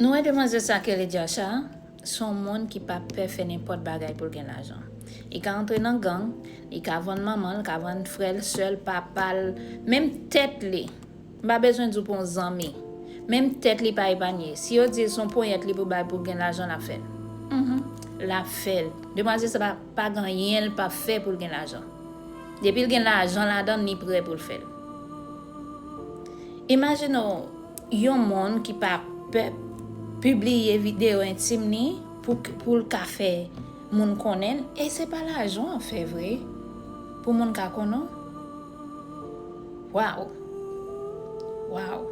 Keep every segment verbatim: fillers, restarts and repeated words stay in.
Nou wè demwazèl sa ke Lydia sa, se yon moun ki pa pè fè nenpòt bagay pou l gen lajan. Li ka antre nan gang, li ka vann manman l, ka vann frè l, sè l, papa l, menm tèt li. M pa bezwen di w pou yon zanmi. Menm tèt li pa epanye. Si yo di l se yon ponyèt li pou bay pou gen lajan, l ap fè l. Mhm. L ap fè l. Demwazèl sa pa, pa gen anyen l p ap fè pou l gen lajan. Depi l gen lajan ladan l, li prè pou l fè l. Imajine w yon moun ki pa pè pibliye videyo entim li pou, pou l ka fè moun konnen l. E se pa lajan w ap fè vre pou moun ka konnen w. Waw! Waw!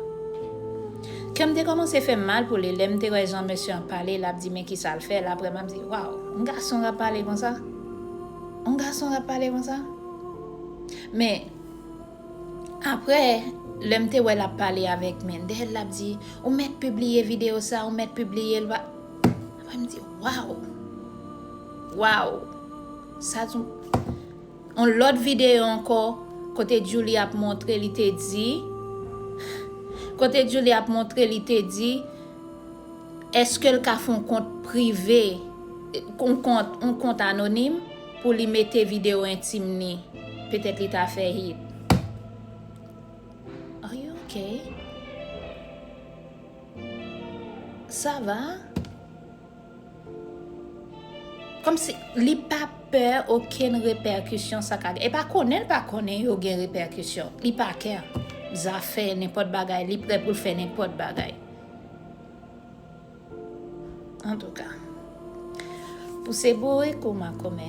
Kè m te kòmanse fè m mal pou li lè m te wè jan mesye an pale, l ap di men kisa l fè, l apre m ap di, waw, yon gason k ap pale konsa? Yon gason k ap pale konsa? Men, apre, lè m te wè l ap pale avèk Mendel, l ap di, ou mèt pibliye videyo sa, ou mèt pibliye l, pa. Apre m di, waw! Waw! Sa di yon lòt videyo ankò, kote Djoulie ap montre li te di, kote Djoulie ap montre li te di, èske l ka fè yon kont prive, yon kont, yon kont anonim pou li mete videyo entim li? Petèt li ta fè hit. Are you okay? Sa va? Kòmsi li pa pè okenn repèkisyon sa ka gen. E pa konnen l pa konnen yo gen repèkisyon. Li pa kè. Zafè nenpòt bagay, li prè pou l fè nenpòt bagay. Antouka, pou se bourik ou makomè,